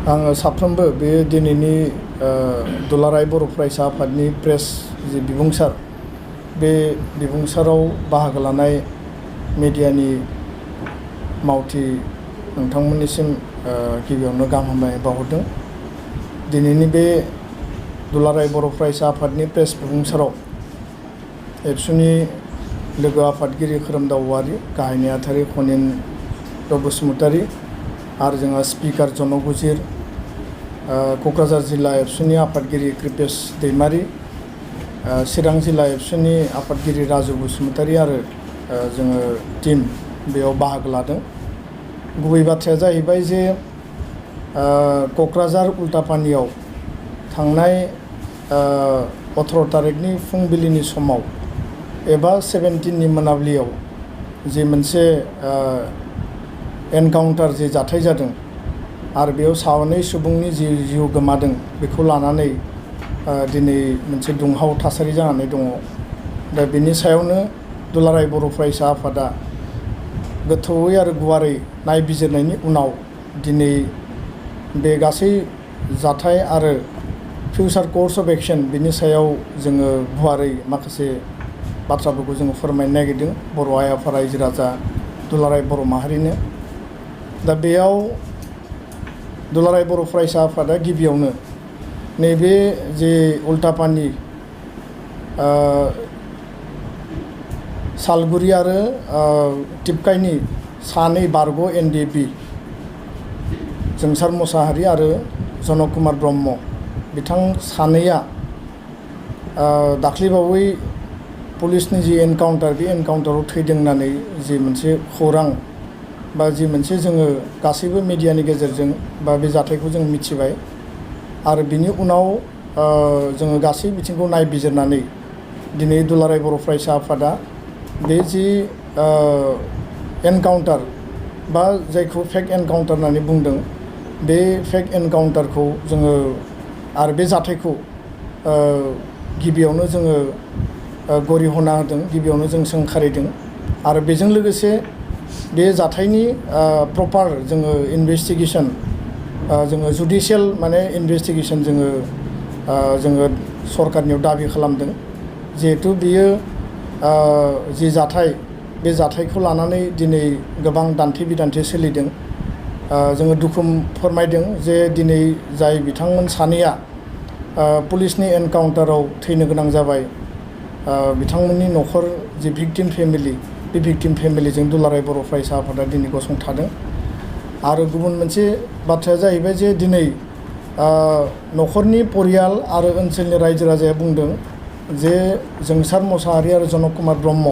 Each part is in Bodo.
आङो साफ्रोमबो बे दिनैनि दुलाराय बर' फरायसा आफादनि प्रेस जि बिबुंसार बे बिबुंसाराव बाहागो लानाय मिडियानि मावथि नोंथांमोननिसिम गिबियावनो गाहाम हामलायनाय बावहरदों। दिनैनि बे दुलाराय बर' फरायसा आफादनि प्रेस बिबुंसाराव एबसुनि लोगो आफादगिरि खोरोमदाव औवारि, गाहाय नेहाथारि खनिन्द्र बसुमतारी आरो जोंहा स्पिकार जन' गुजिर, क'क्राझार जिल्ला एबसुनि आफादगिरि कृपेश दैमारि, चिरां जिल्ला एबसुनि आफादगिरि राजु बसुमतारी आरो जोङो टीम बेयाव बाहागो लादों। गुबै बाथ्राया जाहैबाय जे क'क्राझार उल्टापानियाव थांनाय 18 तारिखनि फुंबिलिनि समाव एबा 17नि मोनाबिलियाव जे मोनसे एनकाउन्टार जे जाथाय जादों आरो बेयाव सानै सुबुंनि जिउ गोमादों, बेखौ लानानै दिनै मोनसे दुंहाव थासारि जानानै दङ। दा बेनि सायावनो दुलाराय बर' फरायसा आफादा गोथौयै आरो गुवारै नायबिजिरनायनि उनाव दिनै बे गासै जाथाय आरो फिउचार कर्स अफ एक्सन बिनि सायाव जोङो गुवारै माखासे बाथ्राफोरखौ जोङो फोरमायनो नागिरदों बर' आइ आफा रायजो राजा दुलाराय बर' माहारिनो। दा बेयाव दुलाराय बर' फरायसा आफादा गिबियावनो नैबे जे उल्टापानि सालगुरि आरो टिपकाइनि सानै बारग' NDP जोंसार मोसाहारि आरो जनक कुमार ब्रह्म बिथां सानैया दाख्लैबावै पुलिसनि जि एनकाउन्टार बे एनकाउन्टाराव थैदों होननानै जि मोनसे खौरां बा जि मोनसे जोङो गासैबो मिडियानि गेजेरजों बा बे जाथायखौ जों मिथिबाय आरो बिनि उनाव जोङो गासै बिथिंखौ नायबिजिरनानै दिनै दुलाराय बर' फरायसा आफादा बे जि एनकाउन्टार बा जायखौ फेक एनकाउन्टार होननानै बुंदों, बे फेक एनकाउन्टारखौ जोङो आरो बे जाथायखौ गिबियावनो जोङो गरिहना होदों, गिबियावनो जों सोंखारिदों आरो बेजों लोगोसे बे जाथायनि प्रपार जोङो इनभेस्टिगेसन जोङो जुडिशियेल माने इनभेस्टिगेसन जोङो सरकारनियाव दाबि खालामदों। जिहेथु बियो जि जाथाय बे जाथायखौ लानानै दिनै गोबां दान्थे बिदान्थे सोलिदों। जोङो दुखु फोरमायदों जे दिनै जाय बिथांमोन सानैया पुलिसनि एनकाउन्टाराव थैनो गोनां जाबाय, बिथांमोननि न'खर जि भिक्टिम फेमिलि, बे भिक्टिम फेमिलिजों दुलाराय बर' फरायसा आफादा दिनै गसंथादों। आरो गुबुन मोनसे बाथ्राया जाहैबाय जे दिनै न'खरनि परियाल आरो ओनसोलनि रायजो राजाया बुंदों जे जोंसार मोसाहारि आरो जनक कुमार ब्रह्म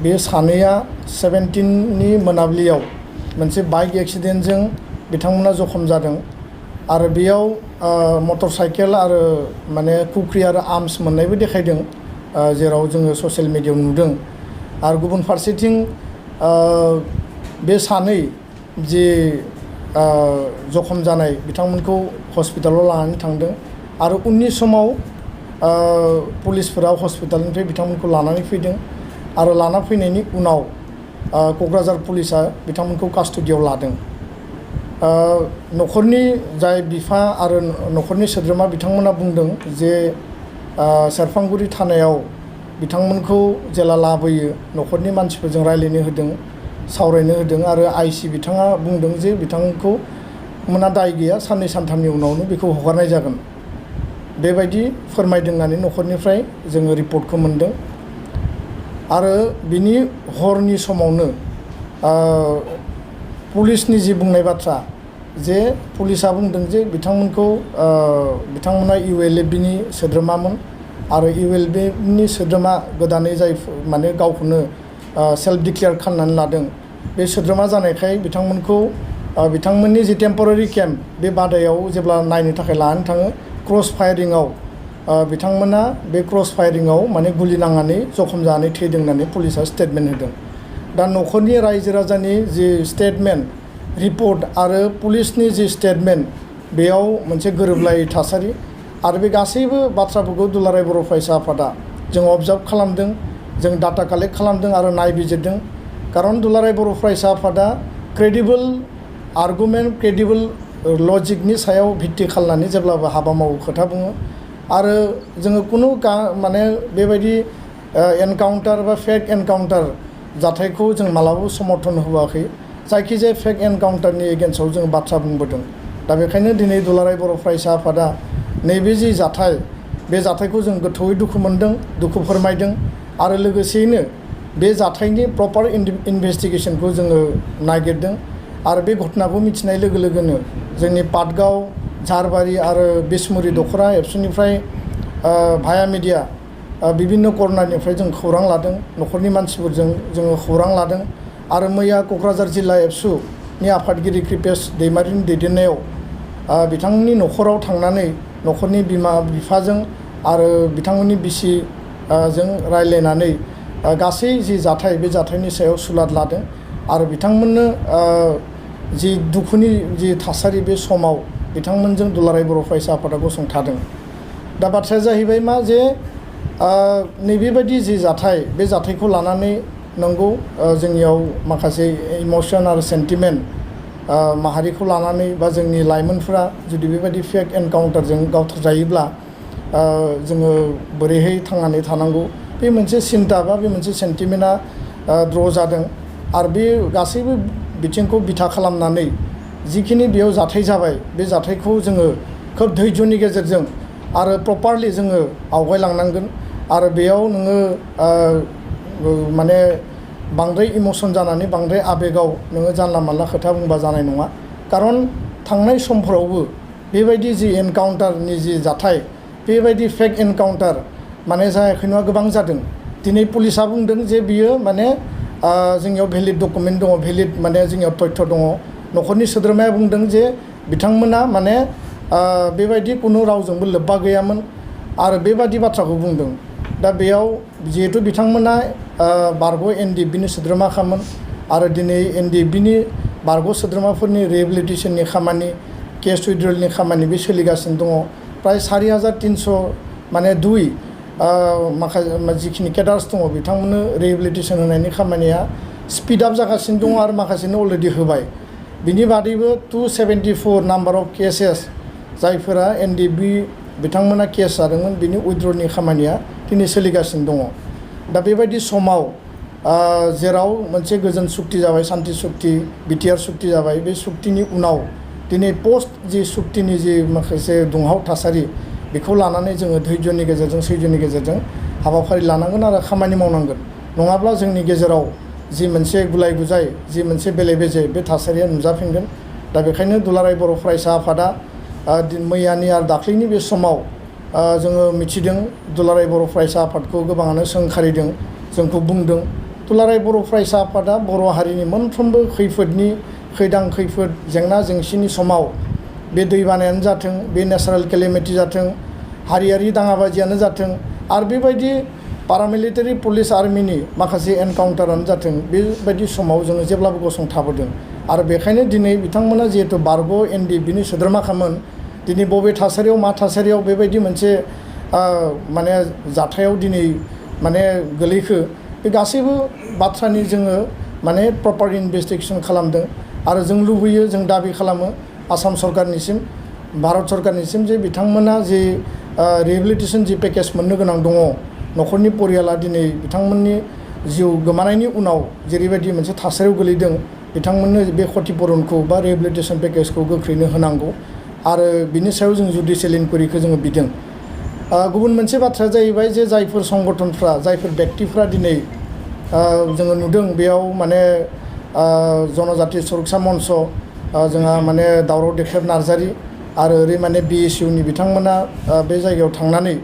बे सानैया 17नि मोनाबिलियाव मोनसे बाइक एक्सिडेन्टजों बिथांमोना जखम जादों आरो बेयाव मटर साइकेल आरो माने खुख्रि आरो आर्म्स मोननायबो देखायदों, जेराव जोङो ससियेल मिडियायाव नुदों। आरो गुबुन फारसेथिं बे सानै जे जखम जानाय बिथांमोनखौ हस्पिटालाव लानानै थांदों आरो उननि समाव पुलिसफोरा हस्पिटालनिफ्राय बिथांमोनखौ लानानै फैदों आरो लाना फैनायनि उनाव क'क्राझार पुलिसा बिथांमोनखौ कास्टडियाव लादों। न'खरनि जाय बिफा आरो न'खरनि सोद्रोमा बिथांमोना बुंदों जे सेरफांगुरि थानायाव बिथांमोनखौ जेला लाबोयो न'खरनि मानसिफोरजों रायज्लायनो होदों, सावरायनो होदों आरो आइसि बिथाङा बुंदों जे बिथांखौ मोना दाय गैया, साननै सानथामनि उनावनो बेखौ हगारनाय जागोन, बेबायदि फोरमायदों होननानै न'खरनिफ्राय जोङो रिपर्टखौ मोनदों। आरो बिनि हरनि समावनो पुलिसनि जि बुंनाय बाथ्रा जे पुलिसा बुंदों जे बिथांमोना ULFBनि सोद्रोमामोन आरो ULFBनि सोद्रोमा गोदानै जाय माने गावखौनो सेल्फ डिक्लेयार खालामनानै लादों, बे सोद्रोमा जानायखाय बिथांमोनखौ बिथांमोननि जि टेम्परारि केम्प बे बादायाव जेब्ला नायनो थाखाय लानानै थाङो, क्रस फायारिंआव बिथांमोना बे क्रस फायारिंआव माने गुलि नांनानै जखम जानानै थैदों होननानै पुलिसा स्टेटमेन्ट होदों। दा न'खरनि रायजो राजानि जि स्टेटमेन्ट रिपर्ट आरो पुलिसनि जि स्टेटमेन्ट बेयाव मोनसे गोरोबलायै थासारि आरो बे गासैबो बाथ्राफोरखौ दुलाराय बर' फरायसा आफादा जों अबजार्भ खालामदों, जों डाटा कालेक्ट खालामदों आरो नायबिजिरदों। खारन दुलाराय बर' फरायसा आफादा क्रेडिबल आर्गुमेन्ट, क्रेडिबल लजिकनि सायाव भित्ति खालामनानै जेब्लाबो हाबा मावो खोथा बुङो आरो जोङो खुनु माने बेबायदि एनकाउन्टार बा फेक एनकाउन्टार जाथायखौ जों मालाबाबो समर्थन होआखै जायखिजाया फेक एनकाउन्टारनि एगेन्स्टआव जों बाथ्रा बुंबोदों दा बेखायनो दिनै दुलाराय बर' फरायसा आफादा नैबे जि जाथाय बे जाथायखौ जों गोथौयै दुखु मोनदों दुखु फोरमायदों आरो लोगोसेयैनो बे जाथायनि प्रपार इनभेस्टिगेसनखौ जोङो नागिरदों आरो बे घटनाखौ मिथिनाय लोगो लोगोनो जोंनि पाटगाव झारबारि आरो बिसमुरि दख'रा एबसुनिफ्राय भाया मिडिया बिभिन्न कर्नारनिफ्राय जों खौरां लादों न'खरनि मानसिफोरजों जोङो खौरां लादों आरो मैया क'क्राझार जिल्ला एबसुनि आफादगिरि कृपेश दैमारिनि दैदेननायाव बिथांमोननि न'खराव थांनानै न'खरनि बिमा बिफाजों आरो बिथांमोननि बिसि जों रायज्लायनानै गासै जि जाथाय बे जाथायनि सायाव सुलाद लादों आरो बिथांमोननो जि दुखुनि जि थासारि बे समाव बिथांमोनजों दुलाराय बर' फरायसा आफादा गसंथादों दा बाथ्राया जाहैबाय मा जे नैबेबायदि जि जाथाय बे जाथायखौ लानानै नंगौ जोंनियाव माखासे इमोसन आरो सेन्टिमेन्ट माहारिखौ लानानै बा जोंनि लाइमोनफोरा जुदि बेबायदि फेक एनकाउन्टारजों गावथारजायोब्ला जोङो बोरैहाय थांनानै थानांगौ बे मोनसे सिन्ता बा बे मोनसे सेन्टिमेन्टआ द्र' जादों आरो बे गासैबो बिथिंखौ बिथा खालामनानै जिखिनि बेयाव जाथाय जाबाय बे जाथायखौ जोङो खोब धैर्यनि गेजेरजों आरो प्रपारलि जोङो आवगायलांनांगोन आरो बेयाव नोङो माने बांद्राय इमोसन जानानै बांद्राय आबेगाव नोङो जानला मानला खोथा बुंबा जानाय नङा खारन थांनाय समफोरावबो बेबायदि जि एनकाउन्टारनि जि जाथाय बेबायदि फेक एनकाउन्टार माने जायाखै नङा गोबां जादों दिनै पुलिसा बुंदों जे बियो माने जोंनियाव भेलिड डकुमेन्ट दङ भेलिड माने जोंनियाव तथ्य दङ न'खरनि सोद्रोमाया बुंदों जे बिथांमोना माने बेबायदि खुनु रावजोंबो लोब्बा गैयामोन आरो बेबादि बाथ्राखौ बुंदों दा बेयाव जिहेतु बिथांमोना बारग' एनडिएफबिनि सोद्रोमाखामोन आरो दिनै एनडिएफबिनि बारग' सोद्रोमाफोरनि रिहेबिलिटेसननि खामानि केस उइड्रलनि खामानि बे सोलिगासिनो दङ प्राय 4300 माने माखासे जिखिनि केडार्स दङ बिथांमोननो रिहेबिलिटेसन होनायनि खामानिया स्पिड आप जागासिनो दङ आरो माखासेनो अलरेडि होबाय बिनि बादैबो 274 नाम्बार अफ केसेस जायफोरा एनडिएफबि बिथांमोना केस जादोंमोन बिनि उइड्रलनि खामानिया दिनै सोलिगासिनो दङ दा बेबायदि समाव जेराव मोनसे गोजोन सुक्ति जाबाय सान्ति सुक्ति बिटिआर सुक्ति जाबाय बे सुक्तिनि उनाव दिनै पोस्ट जि सुक्तिनि जि माखासे दुंहाव थासारि बेखौ लानानै जोङो धैर्यनि गेजेरजों सैज्यनि गेजेरजों हाबाफारि लानांगोन आरो खामानि मावनांगोन नङाब्ला जोंनि गेजेराव जि मोनसे गुलाय गुजाय जि मोनसे बेले बेजे बे थासारिया नुजाफिनगोन दा बेखायनो दुलाराय बर' फरायसा आफादा मैयानि आरो दाख्लैनि बे समाव जोङो मिथिदों दुलाराय बर' फरायसा आफादखौ गोबाङानो सोंखारिदों जोंखौ बुंदों दुलाराय बर' फरायसा आफादा बर' हारिनि मोनफ्रोमबो खैफोदनि खैदां खैफोद जेंना जेंसिनि समाव बे दैबानायानो जाथों बे नेचारेल केलेमिटि जाथों हारियारि दाङाबाजियानो जाथों आरो बेबायदि पारामिलिटारि पुलिस आर्मिनि माखासे एनकाउन्टारानो जाथों बेबायदि समाव जोङो जेब्लाबो गसंथाबोदों आरो बेखायनो दिनै बिथांमोना जिहेतु बारग' एनडिएफबिनि सोद्रोमाखामोन दिनै बबे थासारियाव मा थासारियाव बेबायदि मोनसे माने जाथायाव दिनै माने गोलैखो बे गासैबो बाथ्रानि जोङो माने प्रपार इनभेस्टिगेसन खालामदों आरो जों लुबैयो जों दाबि खालामो आसाम सरकारनिसिम भारत सरकारनिसिम जे बिथांमोना जे रिहेबिलिटेसन जि पेकेज मोननो गोनां दङ न'खरनि परियाला दिनै बिथांमोननि जिउ गोमानायनि उनाव जेरैबायदि मोनसे थासारियाव गोलैदों बिथांमोननो बे क्षतिपुरनखौ बा रिहेबिलिटेसन पेकेजखौ गोख्रैनो होनांगौ आरो बिनि सायाव जों जुडिसियेल इनकुवेरिखौ जोङो बिदों गुबुन मोनसे बाथ्राया जाहैबाय जे जायफोर संगठनफ्रा जायफोर व्यक्तिफ्रा दिनै जोङो नुदों बेयाव माने जनजाति सुरक्षा मन्च जोंहा माने दावराव देख्रेब नार्जारि आरो ओरै माने बिएसइउनि बिथांमोना बे जायगायाव थांनानै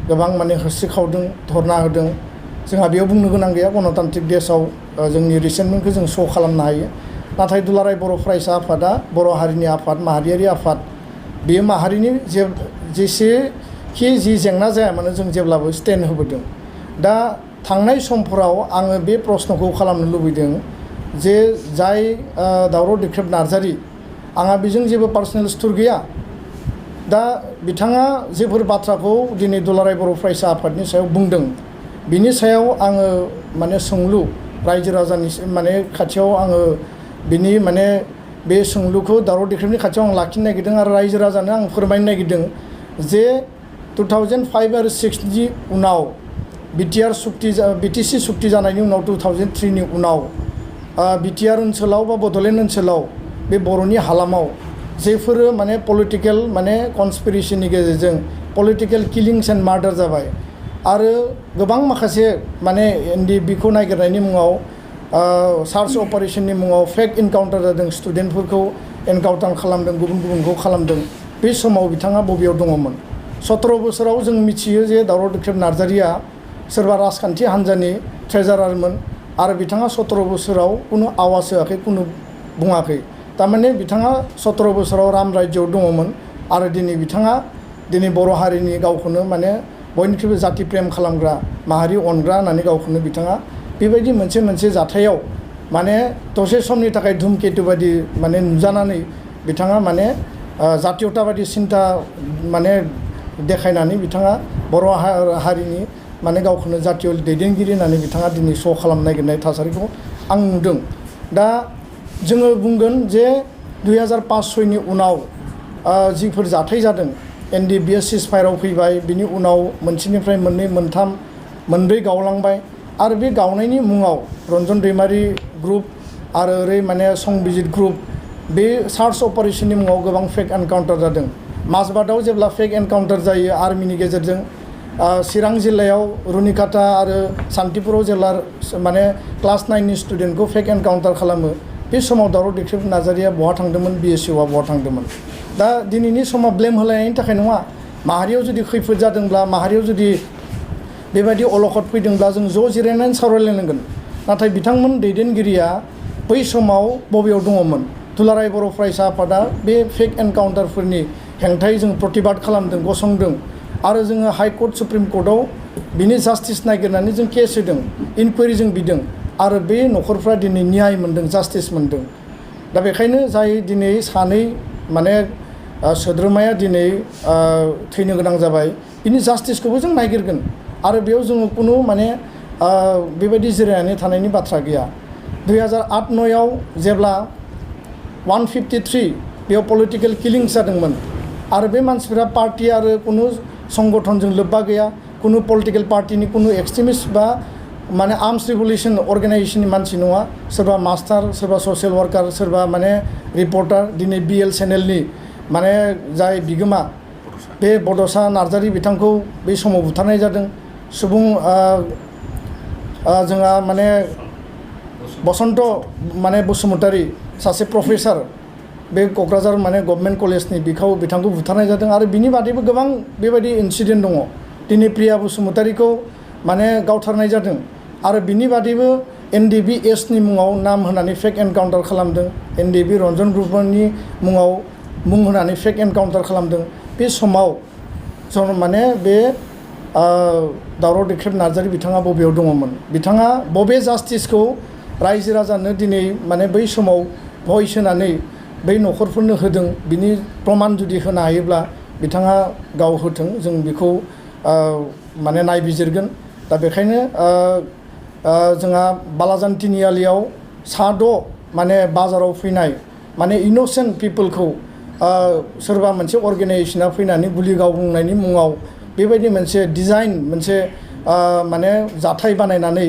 गोबां माने होस्रिखावदों धरना होदों जोंहा बेयाव बुंनो गोनां गैया गणतान्त्रिक देशआव जोंनि रिसेन्टमेन्टखौ जों श' खालामनो हायो नाथाय दुलाराय बर' फरायसा आफादा बर' हारिनि आफाद माहारियारि आफाद बेयो माहारिनि जेसेखि जि जेंना जाया मानो जों जेब्लाबो स्टेन्ड होबोदों दा थांनाय समफोराव आङो बे प्रश्नखौ खालामनो लुबैदों जे जाय दावराव देख्रेब नार्जारि आंहा बेजों जेबो पार्सनेल सुथुर गैया दा बिथाङा जेफोर बाथ्राखौ दिनै दुलाराय बर' फरायसा आफादनि सायाव बुंदों बिनि सायाव आङो माने सोंलु रायजो राजानि माने खाथियाव आङो बिनि माने बे सोंलुखौ दावराव देख्रेबनि खाथियाव आं लाखिनो नागिरदों आरो रायजो राजानो आं फोरमायनो नागिरदों जे 2005 आरो 6 नि उनाव बिटिसि सुक्ति जानायनि उनाव 2003 नि उनाव बिटिआर ओनसोलाव बा बड'लेण्ड ओनसोलाव बे बर'नि हालामाव जेफोरो माने पलिटिकेल माने कनस्पिरेसिनि गेजेरजों पलिटिकेल किलिंस एन्ड मार्डार जाबाय आरो गोबां माखासे माने एनडिएफबिखौ नागिरनायनि मुङाव सार्च अपारेशननि मुङाव फेक एनकाउन्टार जादों स्टुडेन्टफोरखौ एनकाउन्टार खालामदों गुबुन गुबुनखौ खालामदों बे समाव बिथाङा बबेयाव दङमोन 17 बोसोराव जों मिथियो जे दावराव देख्रेब नार्जारिया सोरबा राजखान्थि हान्जानि ट्रेजारारमोन आरो बिथाङा 17 बोसोराव कुनु आवाज होआखै कुनु बुङाखै थारमाने बिथाङा 17 बोसोराव राम रायजोआव दङमोन आरो दिनै बर' हारिनि गावखौनो माने बयनिख्रुइबो जाति प्रेम खालामग्रा माहारि अनग्रा होननानै गावखौनो बिथाङा बेबायदि मोनसे जाथायाव माने दसे समनि थाखाय धुमकेतु बायदि माने नुजानानै बिथाङा माने जातीयताबादि सिन्था माने देखायनानै बिथाङा बर' हारिनि माने गावखौनो जातीय दैदेनगिरि होननानै बिथाङा दिनै श' खालामनो नागिरनाय थासारिखौ आं नुदों दा जोङो बुंगोन जे 2005-06 नि उनाव जिफोर जाथाय जादों एनडिएफबिआ सिजफायाराव फैबाय बिनि उनाव मोनसेनिफ्राय मोननै मोनथाम मोनब्रै गावलांबाय आरो बे गावनायनि मुङाव रन्जन दैमारि ग्रुप आरो ओरै माने संबिजित ग्रुप बे सार्च अपारेशननि मुङाव गोबां फेक एनकाउन्टार जादों माजबादाव जेब्ला फेक एनकाउन्टार जायो आर्मिनि गेजेरजों चिरां जिल्लायाव रुनिकाटा आरो सान्तिपुराव जेब्ला माने क्लास 9 नि स्टुडेन्टखौ फेक एनकाउन्टार खालामो बे समाव दावराव देख्रेब नार्जारिया बहा थांदोंमोन बिएसइउआ बहा थांदोंमोन दा दिनैनि समाव ब्लेम होलायनायनि थाखाय नङा माहारियाव जुदि खैफोद जादोंब्ला माहारियाव जुदि बेबायदि अलखद फैदोंब्ला जों ज' जिरायनानै सावरायलायनांगोन नाथाय बिथांमोन दैदेनगिरिया बै समाव बबेयाव दङमोन दुलाराय बर' फरायसा आफादा बे फेक एनकाउन्टारफोरनि हेंथायै जों प्रतिबाद खालामदों गसंदों आरो जोङो हाइकर्ट सुप्रिम कर्टआव बिनि जास्टिस नागिरनानै जों केस होदों इनकुवारि जों बिदों आरो बे न'खरफ्रा दिनै न्याय मोन्दों जास्टिस मोन्दों दा बेखायनो जाय दिनै सानै माने सोद्रोमाया दिनै थैनो गोनां जाबाय बिनि जास्टिसखौबो जों नागिरगोन आरो बेयाव जोङो कुनु माने बेबायदि जिरायनानै थानायनि बाथ्रा गैया 2008-09 जेब्ला 153 बेयाव पलिटिकेल किलिंस जादोंमोन आरो बे मानसिफोरा पार्टि आरो कुनु संगठनजों लोब्बा गैया कुनु पलिटिकेल पार्टिनि कुनु एक्सट्रिमिस्ट बा माने आर्म्स रिभलिउसन अर्गेनाइजेशननि मानसि नङा सोरबा मास्टार सोरबा ससियेल वार्कार सोरबा माने रिपर्टार दिनै बिएल चेनेलनि माने जाय बिगोमा बे बड'सा नार्जारि बिथांखौ बे समाव बुथारनाय जादों सुबुं जोंहा माने बसन्त माने बसुमतारी सासे प्रफेसार बे क'क्राझार माने गभर्नमेन्ट कलेजनि बिथांखौ बुथारनाय जादों आरो बिनि बादैबो गोबां बेबायदि इनसिडेन्ट दङ दिनै प्रिया बसुमतारीखौ माने गावथारनाय जादों आरो बिनि बादैबो एनडिएफबि एसनि मुङाव नाम होनानै फेक एनकाउन्टार खालामदों एनडिएफबि रन्जन ग्रुपनि मुङाव मुं होनानै फेक एनकाउन्टार खालामदों बे समाव माने बे दावराव देख्रेब नार्जारि बिथाङा बबेयाव दङमोन बिथाङा बबे जास्टिसखौ रायजो राजानो दिनै माने बै समाव भइस होनानै बै न'खरफोरनो होदों बिनि प्रमान जुदि होनो हायोब्ला बिथाङा गाव होथों जों बेखौ माने नायबिजिरगोन दा बेखायनो जोंहा बालाजान तिनिआलियाव सा6 माने बाजाराव फैनाय माने इनोसेन्ट पिपोलखौ सोरबा मोनसे अर्गेनाइजेसना फैनानै गुलि गावनायनि मुङाव बेबायदि मोनसे डिजाइन मोनसे माने जाथाय बानायनानै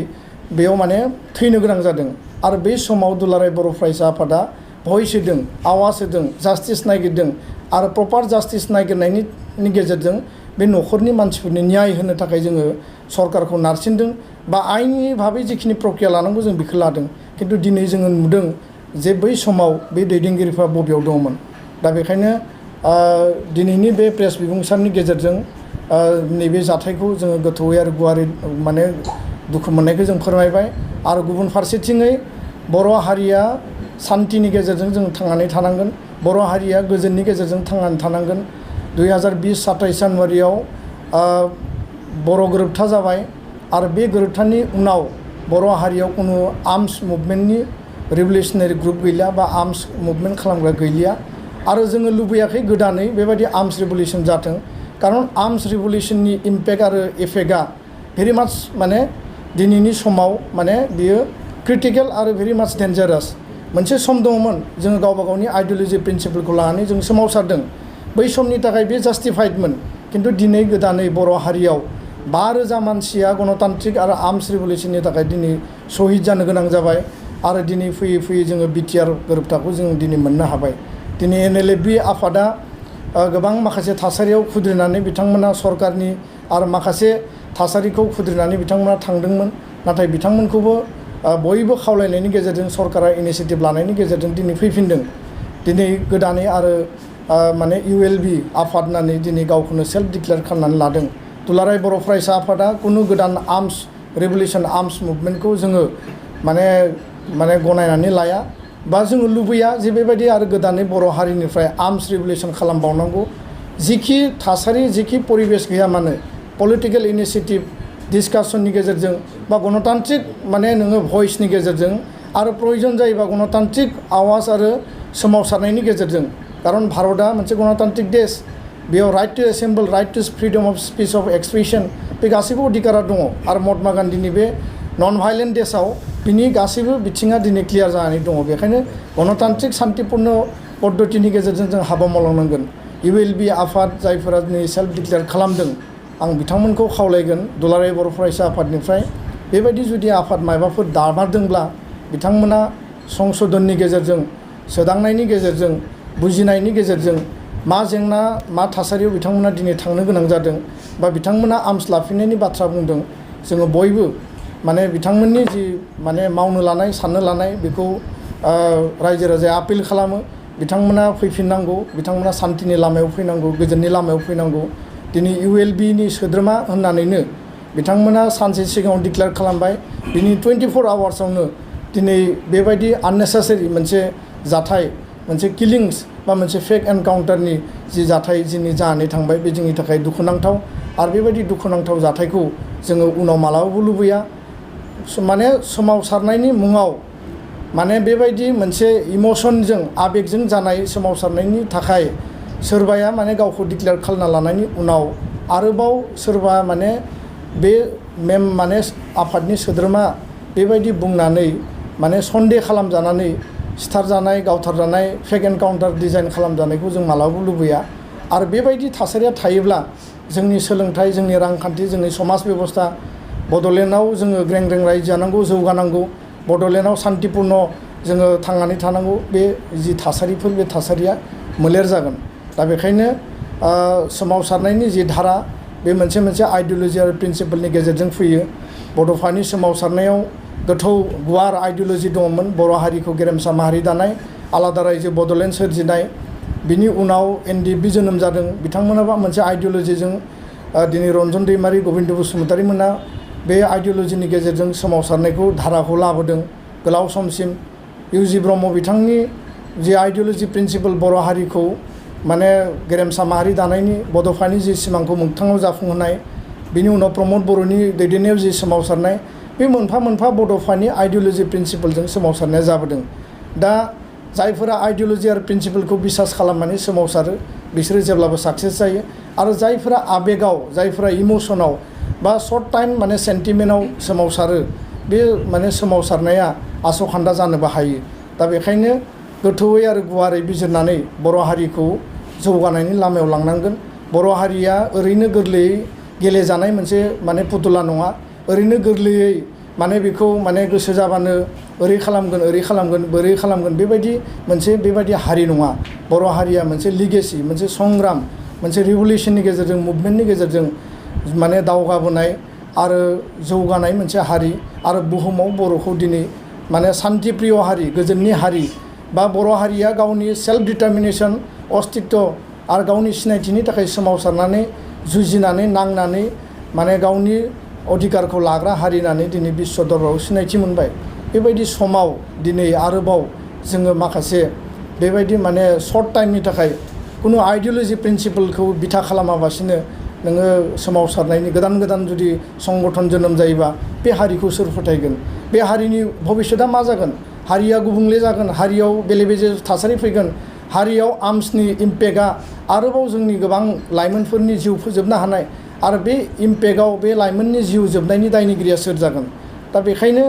बेयाव माने थैनो गोनां जादों आरो बे समाव दुलाराय बर' फरायसा आफादा भइस होदों आवाज होदों जास्टिस नागिरदों आरो प्रपार जास्टिस नागिरनायनि गेजेरजों बे न'खरनि मानसिफोरनि न्याय होनो थाखाय जोङो सरकारखौ नारसिनदों बा आइननि भाबै जिखिनि प्रक्रिया लानांगौ जों बेखौ लादों खिन्थु दिनै जोङो नुदों जे बै समाव बे दैदेनगिरिफ्रा बबेयाव दङमोन दा बेखायनो दिनैनि बे प्रेस बिबुंसारनि गेजेरजों नैबे जाथायखौ जोङो गोथौयै आरो गुवारै माने दुखु मोननायखौ जों फोरमायबाय आरो गुबुन फारसेथिङै बर' हारिया सान्तिनि गेजेरजों जों थांनानै थानांगोन बर' हारिया गोजोननि गेजेरजों थांनानै थानांगोन 2020-27 जानुवारियाव बर' गोरोबथा जाबाय आरो बे गोरोबथानि उनाव बर' हारियाव कुनु आर्म्स मुभमेन्टनि रिभलिउसनारि ग्रुप गैलिया बा आर्म्स मुभमेन्ट खालामग्रा गैलिया आरो जोङो लुबैयाखै गोदानै बेबायदि आर्म्स रिभलिउसन जाथों कारन आर्म्स रिभलिउसननि इम्पेक्ट आरो एफेक्टआ भेरि माच माने दिनैनि समाव माने बियो क्रिटिकेल आरो भेरि माच डेन्जारास मोनसे सम दङमोन जोङो गावबा गावनि आइडिय'लजि प्रिन्सिपलखौ लानानै जों सोमावसारदों बै समनि थाखाय बे जास्टिफाइडमोन खिन्थु दिनै गोदानै बर' हारियाव 5,000 मानसिया गणतान्त्रिक आरो आर्मस रिभलिउसननि थाखाय दिनै शहीद जानो गोनां जाबाय आरो दिनै फैयै फैयै जोङो बिटिआर गोरोबथाखौ जों दिनै मोननो हाबाय दिनै NLF आफादा गोबां माखासे थासारियाव खुद्रिनानै बिथांमोना सरकारनि आरो माखासे थासारिखौ खुद्रिनानै बिथांमोना थांदोंमोन नाथाय बिथांमोनखौबो बयबो खावलायनायनि गेजेरजों सरकारा इनिशिएटिभ लानायनि गेजेरजों दिनै फैफिनदों दिनै गोदानै आरो माने ULB आफाद होननानै दिनै गावखौनो सेल्फ डिक्लेयार खालामनानै लादों दुलाराय बर' फरायसा आफादा खुनु गोदान आर्मस रिभलिउसन आर्मस मुभमेन्टखौ जोङो माने गनायनानै लाया बा जोङो लुबैया जे बेबायदि आरो गोदानै बर' हारिनिफ्राय आर्मस रिभलिउसन खालामबावनांगौ जिखि थासारि जिखि परिबेस गैया मानो पलिटिकेल इनिशिएटिभ डिसकासननि गेजेरजों बा गणतान्त्रिक माने नोङो भइसनि गेजेरजों आरो प्रयोजन जायोबा गणतान्त्रिक आवाज आरो सोमावसारनायनि गेजेरजों खारन भारतआ मोनसे गणतान्त्रिक देश बेयाव right to assemble right to freedom of speech of expression बे गासैबो अधिकारा दङ आरो महात्मा गान्धीनि बे नन भाइलेन्ट देशआव बिनि गासैबो बिथिङा दिनै क्लियार जानानै दङ बेखायनो गणतान्त्रिक शान्तिपूर्ण पद्धतिनि गेजेरजों जों हाबा मावलांनांगोन ULB आफाद जायफोरा दिनै सेल्फ डिक्लेयार खालामदों आं बिथांमोनखौ खावलायगोन दुलाराय बर' फरायसा आफादनिफ्राय बेबायदि जुदि आफाद मायबाफोर दामारदोंब्ला बिथांमोना संसदननि गेजेरजों सोदांनायनि गेजेरजों बुजिनायनि गेजेरजों मा जेंना मा थासारियाव बिथांमोना दिनै थांनो गोनां जादों बा बिथांमोना आर्मस लाफिननायनि बाथ्रा बुंदों जोङो बयबो माने बिथांमोननि जि माने मावनो लानाय साननो लानाय बेखौ रायजो राजाया आपिल खालामो बिथांमोना फैफिननांगौ बिथांमोना सान्तिनि लामायाव फैनांगौ गोजोननि लामायाव फैनांगौ दिनै ULBनि सोद्रोमा होननानैनो बिथांमोना सानसे सिगाङाव डिक्लेयार खालामबाय बिनि 24 आवार्सआवनो दिनै बेबायदि आननेसेसारि मोनसे जाथाय मोनसे किलिंस बा मोनसे फेक एनकाउन्टारनि जि जाथाय जोंनि जानानै थांबाय बे जोंनि थाखाय दुखुनांथाव आरो बेबायदि दुखुनांथाव जाथायखौ जोङो उनाव मालाबाबो लुबैया माने सोमावसारनायनि मुङाव माने बेबायदि मोनसे इमोसनजों आबेगजों जानाय सोमावसारनायनि थाखाय सोरबाया माने गावखौ डिक्लेयार खालामना लानायनि उनाव आरोबाव सोरबा माने बे माने आफादनि सोद्रोमा बेबायदि बुंनानै माने सन्देह खालामजानानै सिथारजानाय गावथारजानाय फेक एनकाउन्टार डिजाइन खालामजानायखौ जों मालाबाबो लुबैया आरो बेबायदि थासारिया थायोब्ला जोंनि सोलोंथाइ जोंनि रांखान्थि जोंनि समाज बेबस्था बड'लेण्डआव जोङो ग्रें ग्रें रायजो जानांगौ जौगानांगौ बड'लेण्डआव शान्तिपूर्ण जोङो थांनानै थानांगौ बे जि थासारिफोर बे थासारिया मोलेर जागोन दा बेखायनो सोमावसारनायनि जि धारा बे मोनसे आइडिय'लजि आरो प्रिन्सिपलनि गेजेरजों फैयो बड'फानि सोमावसारनायाव गोथौ गुवार आइडिय'लजि दङमोन बर' हारिखौ गेरेमसा माहारि दानाय आलादा रायजो बड'लेण्ड सोरजिनाय बिनि उनाव NDFB जोनोम जादों बिथांमोनाबा मोनसे आइडिय'लजिजों दिनै रन्जन दैमारि गबिन्द बसुमतारी मोना बे आइडिय'लजिनि गेजेरजों सोमावसारनायखौ धाराखौ लाबोदों गोलाव समसिम UG ब्रह्म बिथांनि जि आइडिय'लजि प्रिन्सिपल बर' हारिखौ माने गेरेमसा माहारि दानायनि बड'फानि जि सिमांखौ मोगथाङाव जाफुंहोनाय बिनि उनाव प्रमद बर'नि दैदेननायाव जि सोमावसारनाय बे मोनफा मोनफा बड'फानि आइडिय'लजि प्रिन्सिपलजों सोमावसारनाया जाबोदों दा जायफोरा आइडिय'लजि आरो प्रिन्सिपलखौ बिसास खालामनानै सोमावसारो बिसोरो जेब्लाबो साक्सेस जायो आरो जायफोरा आबेगाव जायफोरा इमोसनाव बा सर्ट टाइम माने सेन्टिमेन्टआव सोमावसारो बे माने सोमावसारनाया आसखान्दा जानोबो हायो दा बेखायनो गोथौयै आरो गुवारै बिजिरनानै बर' हारिखौ जौगानायनि लामायाव लांनांगोन बर' हारिया ओरैनो गोरलैयै गेलेजानाय मोनसे माने फुथुला नङा ओरैनो गोरलैयै माने बेखौ माने गोसो जाबानो ओरै खालामगोन बोरै खालामगोन बेबायदि हारि नङा बर' हारिया मोनसे लिगेसि मोनसे संग्राम मोनसे रिभलिउसननि गेजेरजों मुभमेन्टनि गेजेरजों माने दावगाबोनाय आरो जौगानाय मोनसे हारि आरो बुहुमाव बर'खौ दिनै माने शान्तिप्रिय हारि गोजोननि हारि बा बर' हारिया गावनि सेल्फ डिटारमिनेसन अस्तित्व आरो गावनि सिनायथिनि थाखाय सोमावसारनानै जुजिनानै नांनानै माने गावनि अधिकारखौ लाग्रा हारि होननानै दिनै बिश्व दरबाराव सिनायथि मोनबाय बेबायदि समाव दिनै आरोबाव जोङो माखासे बेबायदि माने सर्ट टाइमनि थाखाय कुनु आइडिय'लजि प्रिन्सिपलखौ बिथा खालामाबासिनो नोङो सोमावसारनायनि गोदान जुदि संगठन जोनोम जायोबा बे हारिखौ सोर फोथायगोन बे हारिनि भबिष्यतआ मा जागोन हारिया गुबुंले जागोन हारियाव बेले बेजे थासारि फैगोन हारियाव आर्मसनि इम्पेक्टआ आरोबाव जोंनि गोबां लाइमोनफोरनि जिउ फोजोबनो हानाय आरो बे इम्पेक्टआव बे लाइमोननि जिउ जोबनायनि दायनिगिरिया सोर जागोन दा बेखायनो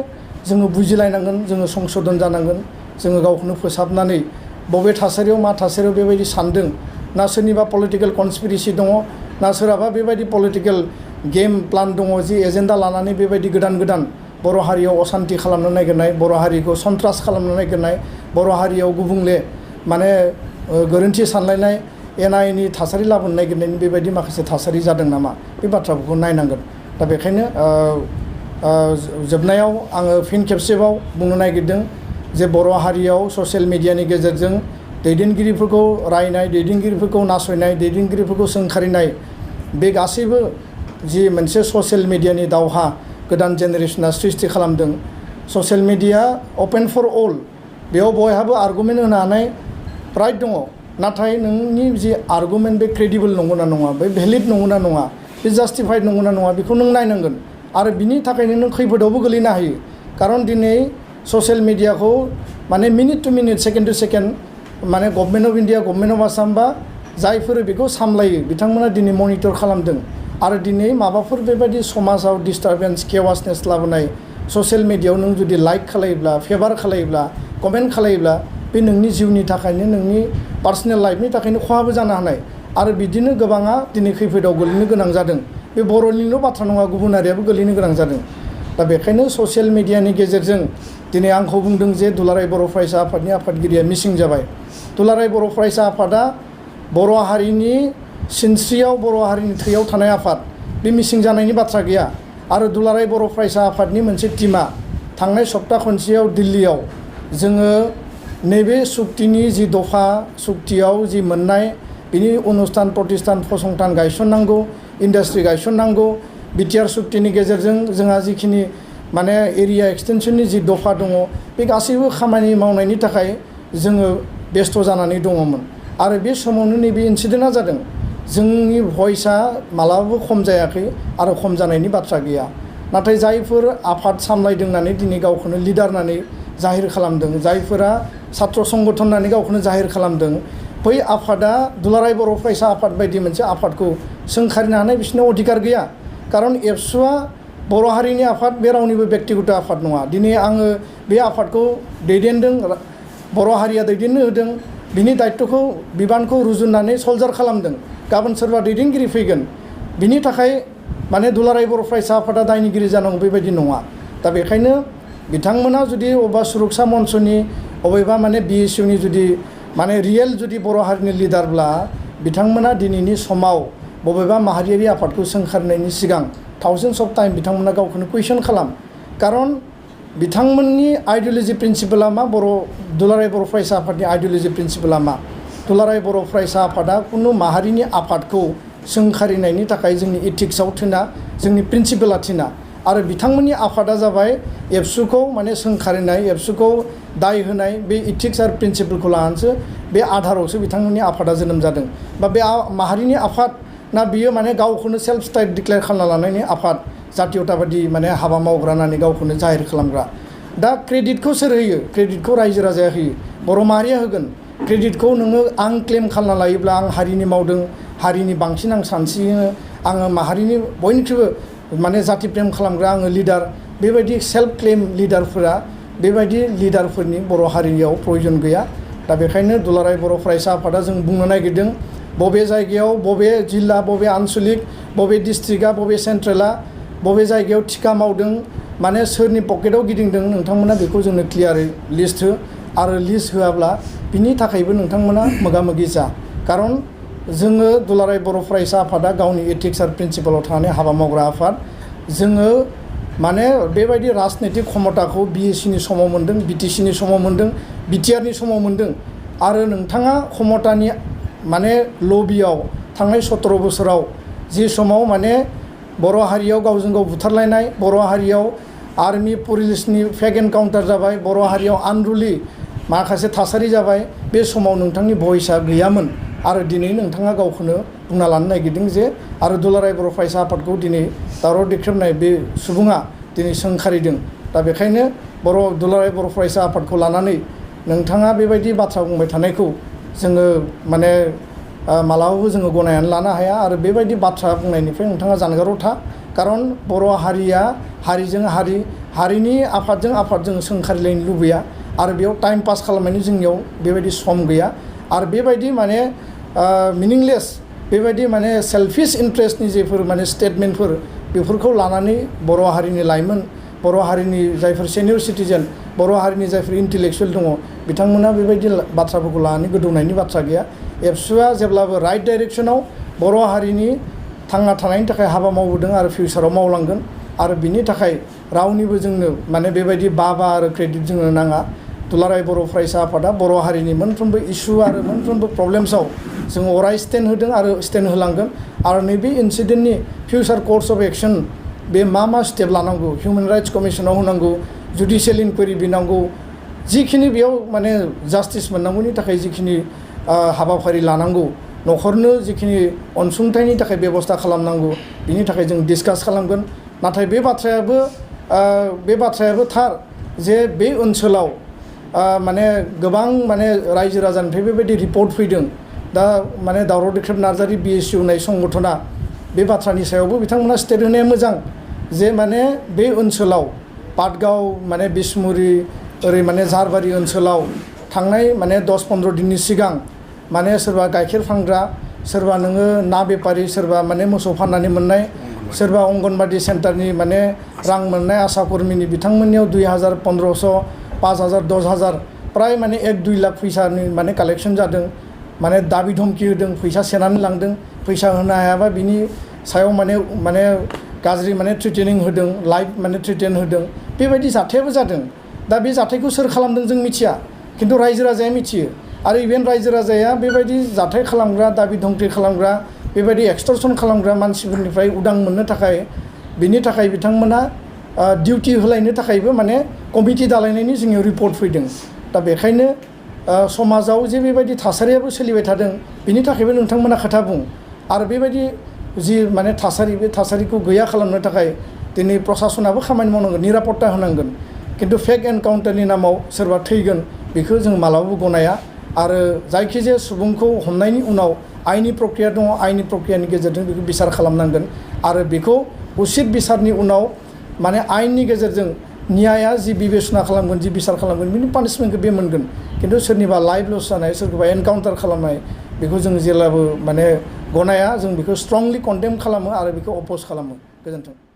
जोङो बुजिलायनांगोन जोङो संशोधन जानांगोन जोङो गावखौनो फोसाबनानै बबे थासारियाव मा थासारियाव बेबायदि सानदों ना सोरनिबा पलिटिकेल कनस्पिरेसि दङ ना सोरहाबा बेबायदि पलिटिकेल गेम प्लान दङ जि एजेन्डा लानानै बेबायदि गोदान गोदान बर' हारियाव असान्ति खालामनो नागिरनाय बर' हारिखौ सन्त्रास खालामनो नागिरनाय बर' हारियाव गुबुंले माने गोरोन्थि सानलायनाय एना एनि थासारि लाबोनो नागिरनायनि बेबायदि माखासे थासारि जादों नामा बे बाथ्राफोरखौ नायनांगोन दा बेखायनो जोबनायाव आङो फिन खेबसेबाव बुंनो नागिरदों जे बर' हारियाव ससियेल मिडियानि गेजेरजों दैदेनगिरिफोरखौ रायनाय दैदेनगिरिफोरखौ नासयनाय दैदेनगिरिफोरखौ सोंखारिनाय बे गासैबो जि मोनसे ससियेल मिडियानि दावहा गोदान जेनेरेसना सृष्टि खालामदों ससियेल मिडिया अपेन फर अल बेयाव बयहाबो आर्गुमेन्ट होनो हानाय राइट दङ नाथाय नोंनि जि आर्गुमेन्ट बे क्रेडिबल नंगौना नङा बे भेलिड नंगौना नङा बे जास्टिफाइड नंगौना नङा बेखौ नों नायनांगोन आरो बिनि थाखायनो नों खैफोदावबो गोलैनो हायो खारन दिनै ससियेल मिडियाखौ माने minute to minute second to second माने government of India government of Assam बा जायफोर बेखौ सामलायो बिथांमोना दिनै मनिटर खालामदों आरो दिनै माबाफोर बेबायदि समाजाव डिस्टारबेन्स केवासनेस लाबोनाय ससियेल मिडियायाव नों जुदि लाइक खालायोब्ला फेभार खालायोब्ला कमेन्ट खालायोब्ला बे नोंनि जिउनि थाखायनो नोंनि पार्सनेल लाइफनि थाखायनो खहाबो जानो हानाय आरो बिदिनो गोबाङा दिनै खैफोदाव गोलैनो गोनां जादों बे बर'निल' बाथ्रा नङा गुबुन हारियाबो गोलैनो गोनां जादों दा बेखायनो ससियेल मिडियानि गेजेरजों दिनै आंखौ बुंदों जे दुलाराय बर' फरायसा आफादनि आफादगिरिया मिसिं जाबाय दुलाराय बर' फरायसा आफादा बर' हारिनि सिनस्रियाव बर' हारिनि थैयाव थानाय आफाद बे मिसिं जानायनि बाथ्रा गैया आरो दुलाराय बर' फरायसा आफादनि मोनसे टिमा थांनाय सप्ता खनसेयाव दिल्लीयाव जोङो नैबे सुक्तिनि जि दफा सुक्तियाव जि मोननाय बिनि अनुस्थान प्रतिष्ठान फसंथान गायसननांगौ इन्डास्ट्रि गायसननांगौ बिटिआर सुक्तिनि गेजेरजों जोंहा जिखिनि माने एरिया एक्सटेनसननि जि दफा दङ बे गासैबो खामानि मावनायनि थाखाय जोङो बेस्थ' जानानै दङमोन आरो बे समावनो नैबे इनसिडेन्टआ जादों जोंनि भइसआ मालाबाबो खम जायाखै आरो खम जानायनि बाथ्रा गैया नाथाय जायफोर आफाद सामलायदों होननानै दिनै गावखौनो लिडार होननानै जाहिर खालामदों जायफोरा सात्र संगठन होननानै गावखौनो जाहिर खालामदों बै आफादा दुलाराय बर' फरायसा आफाद बायदि मोनसे आफादखौ सोंखारिनो हानाय बिसोरनाव अधिकार गैया खारन एबसुआ बर' हारिनि आफाद बे रावनिबो बेक्तिगत आफाद नङा दिनै आङो बे आफादखौ दैदेनदों बर' हारिया दैदेननो होदों बिनि दायित्वखौ बिबानखौ रुजुननानै सल्जार खालामदों गाबोन सोरबा दैदेनगिरि फैगोन बिनि थाखाय माने दुलाराय बर' फरायसा आफादा दायनिगिरि जानांगौ बेबायदि नङा दा बेखायनो बिथांमोना जुदि अबेबा सुरक्षा मन्चनि अबेबा माने बिएसइउनि जुदि माने रियेल जुदि बर' हारिनि लिडारब्ला बिथांमोना दिनैनि समाव बबेबा माहारियारि आफादखौ सोंखारनायनि सिगां थाउजेन्डस अफ टाइम बिथांमोना गावखौनो कुइसन खालाम खारन बिथांमोननि आइडिय'लजि प्रिन्सिपला मा दुलाराय बर' फरायसा आफादनि आइडिय'लजि प्रिन्सिपला मा दुलाराय बर' फरायसा आफादा कुनु माहारिनि आफादखौ सोंखारिनायनि थाखाय जोंनि इथिक्सआव थिना जोंनि प्रिन्सिपला थिना आरो बिथांमोननि आफादा जाबाय एबसुखौ माने सोंखारिनाय एबसुखौ दाय होनाय बे इथिक्स आरो प्रिन्सिपलखौ लानानैसो बे आधारावसो बिथांमोननि आफादा जोनोम जादों बा बे माहारिनि आफाद ना बियो माने गावखौनो सेल्फ स्टाइल डिक्लेयार खालामना लानायनि आफाद जातीयताबादि माने हाबा मावग्रा होननानै गावखौनो जाहिर खालामग्रा दा क्रेडिटखौ सोर होयो क्रेडिटखौ रायजो राजाया होयो बर' माहारिया होगोन क्रेडिटखौ नोङो आं क्लेम खालामना लायोब्ला आं हारिनि मावदों हारिनि बांसिन आं सानस्रियो आङो माहारिनि बयनिख्रुइबो माने जाति प्रेम खालामग्रा आङो लिडार बेबायदि सेल्फ क्लेम लिडारफोरा बेबायदि लिडारफोरनि बर' हारियाव प्रयजन गैया दा बेखायनो दुलाराय बर' फरायसा आफादा जों बुंनो नागिरदों बबे जायगायाव बबे जिल्ला बबे आनसलिक बबे डिस्ट्रिक्टआ बबे सेन्ट्रेला बबे जायगायाव थिखा मावदों माने सोरनि पकेटाव गिदिंदों नोंथांमोना बेखौ जोंनो क्लियारै लिस्ट हो आरो लिस्ट होआब्ला बिनि थाखायबो नोंथांमोना मोगा मोगि जा खारन जोङो दुलाराय बर' फरायसा आफादा गावनि एथिक्स आरो प्रिन्सिपालाव थानानै हाबा मावग्रा आफाद जोङो माने बेबायदि राजनैतिक क्षमताखौ बिएससिनि समाव मोन्दों बिटिसिनि समाव मोन्दों बिटिआरनि समाव मोन्दों आरो नोंथाङा क्षमतानि माने लबियाव थांनाय 17 बोसोराव जि समाव माने बर' हारियाव गावजों गाव बुथारलायनाय बर' हारियाव आर्मि पुलिसनि फेक एनकाउन्टार जाबाय बर' हारियाव आनरुलि माखासे थासारि जाबाय बे समाव नोंथांनि भइसआ गैयामोन आरो दिनै नोंथाङा गावखौनो बुंना लानो नागिरदों जे आरो दुलाराय बर' फरायसा आफादखौ दिनै दावराव देख्रेबनाय बे सुबुङा दिनै सोंखारिदों दा बेखायनो दुलाराय बर' फरायसा आफादखौ लानानै नोंथाङा बेबायदि बाथ्रा बुंबाय थानायखौ जोङो माने मालाबाबो जोङो गनायनानै लानो हाया आरो बेबायदि बाथ्रा बुंनायनिफ्राय नोंथाङा जानगाराव था खारन बर' हारिया हारिजों हारिनि आफादजों सोंखारिलायनो लुबैया आरो बेयाव टाइम पास खालामनायनि जोंनियाव बेबायदि सम गैया आरो बेबायदि माने मिनिंलेस बेबायदि माने सेल्फिश इन्ट्रेस्टनि जेफोर माने स्टेटमेन्टफोर बेफोरखौ लानानै बर' हारिनि लाइमोन बर' हारिनि जायफोर सेनियर सिटिजेन बर' हारिनि जायफोर इन्टेलेक्सुवेल दङ बिथांमोना बेबायदि बाथ्राफोरखौ लानानै गोदौनायनि बाथ्रा गैया एबसुआ जेब्लाबो राइट डाइरेक्सनाव बर' हारिनि थांना थानायनि थाखाय हाबा मावबोदों आरो फिउचाराव मावलांगोन आरो बिनि थाखाय रावनिबो जोंनो माने बेबायदि बाबा आरो क्रेडिट जोंनो नाङा दुलाराय बर' फरायसा आफादा बर' हारिनि मोनफ्रोमबो इस्यु आरो मोनफ्रोमबो प्रब्लेम्सआव जों अराय स्टेन्ड होदों आरो स्टेन्ड होलांगोन आरो नैबे इन्सिडेन्टनि फिउचार कर्स अफ एक्सन बे मा स्टेप लानांगौ हिउमेन राइट्स कमिसनाव होनांगौ जुडिशियेल इनकुवेरि बिनांगौ जिखिनि बेयाव माने जास्टिस मोननांगौनि थाखाय जिखिनि हाबाफारि लानांगौ न'खरनो जिखिनि अनसुंथाइनि थाखाय बेबस्था खालामनांगौ बिनि थाखाय जों डिसकास खालामगोन नाथाय बे बाथ्रायाबो थार जे बे ओनसोलाव माने गोबां माने रायजो राजानिफ्राय बेबायदि रिपर्ट फैदों दा माने दावराव देख्रेब नार्जारि BSU होननाय संगठना बे बाथ्रानि सायावबो बिथांमोना स्टेट होनाया मोजां जे माने बे ओनसोलाव पाटगाव माने बिसमुरि ओरै माने झारबारि ओनसोलाव थांनाय माने 10-15 दिननि सिगां माने सोरबा गाइखेर फानग्रा सोरबा नोङो ना बेपारि सोरबा माने मोसौ फाननानै मोननाय सोरबा अंगनबादि सेन्टारनि माने रां मोननाय आशा कर्मिनि बिथांमोननियाव 2000 1500 5000 10000 प्राय माने 1-2 लाख फैसानि माने कालेक्शन जादों माने दाबि धमकी होदों फैसा सेनानै लांदों फैसा होनो हायाबा बिनि सायाव माने गाज्रि माने थ्रेटेनिं होदों लाइफ माने थ्रेटेन होदों बेबायदि जाथायाबो जादों दा बे जाथायखौ सोर खालामदों जों मिथिया खिन्थु रायजो राजाया मिथियो आरो इभेन रायजो राजाया बेबायदि जाथाय खालामग्रा दाबि धमकी खालामग्रा बेबायदि एक्सटर्सन खालामग्रा मानसिफोरनिफ्राय उदां मोननो थाखाय बिनि थाखाय बिथांमोना डिउटि होलायनो थाखायबो माने कमिटि दालायनायनि जोंनियाव रिपर्ट फैदों दा बेखायनो समाजाव जे बेबायदि थासारियाबो सोलिबाय थादों बिनि थाखायबो नोंथांमोना खोथा बुं आरो बेबायदि जि माने थासारि बे थासारिखौ गैया खालामनो थाखाय दिनै प्रसासनाबो खामानि मावनांगोन निरापत्ता होनांगोन खिन्थु फेक एनकाउन्टारनि नामाव सोरबा थैगोन बेखौ जों मालाबाबो गनाया आरो जायखिजाया सुबुंखौ हमनायनि उनाव आयेननि प्रक्रिया दङ आयेननि प्रक्रियानि गेजेरजों बेखौ बिसार खालामनांगोन आरो बेखौ उसित बिसारनि उनाव माने आयेननि गेजेरजों न्याया जि बिबेसना खालामगोन जि बिसार खालामगोन बिनि पानिशमेन्टखौ बे मोनगोन खिन्थु सोरनिबा लाइफ लस जानाय सोरखौबा एनकाउन्टार खालामनाय बेखौ जों जेब्लाबो माने गनाया जों बेखौ स्ट्रंलि कन्डेम खालामो आरो बेखौ अपोज खालामो गोजोन्थों।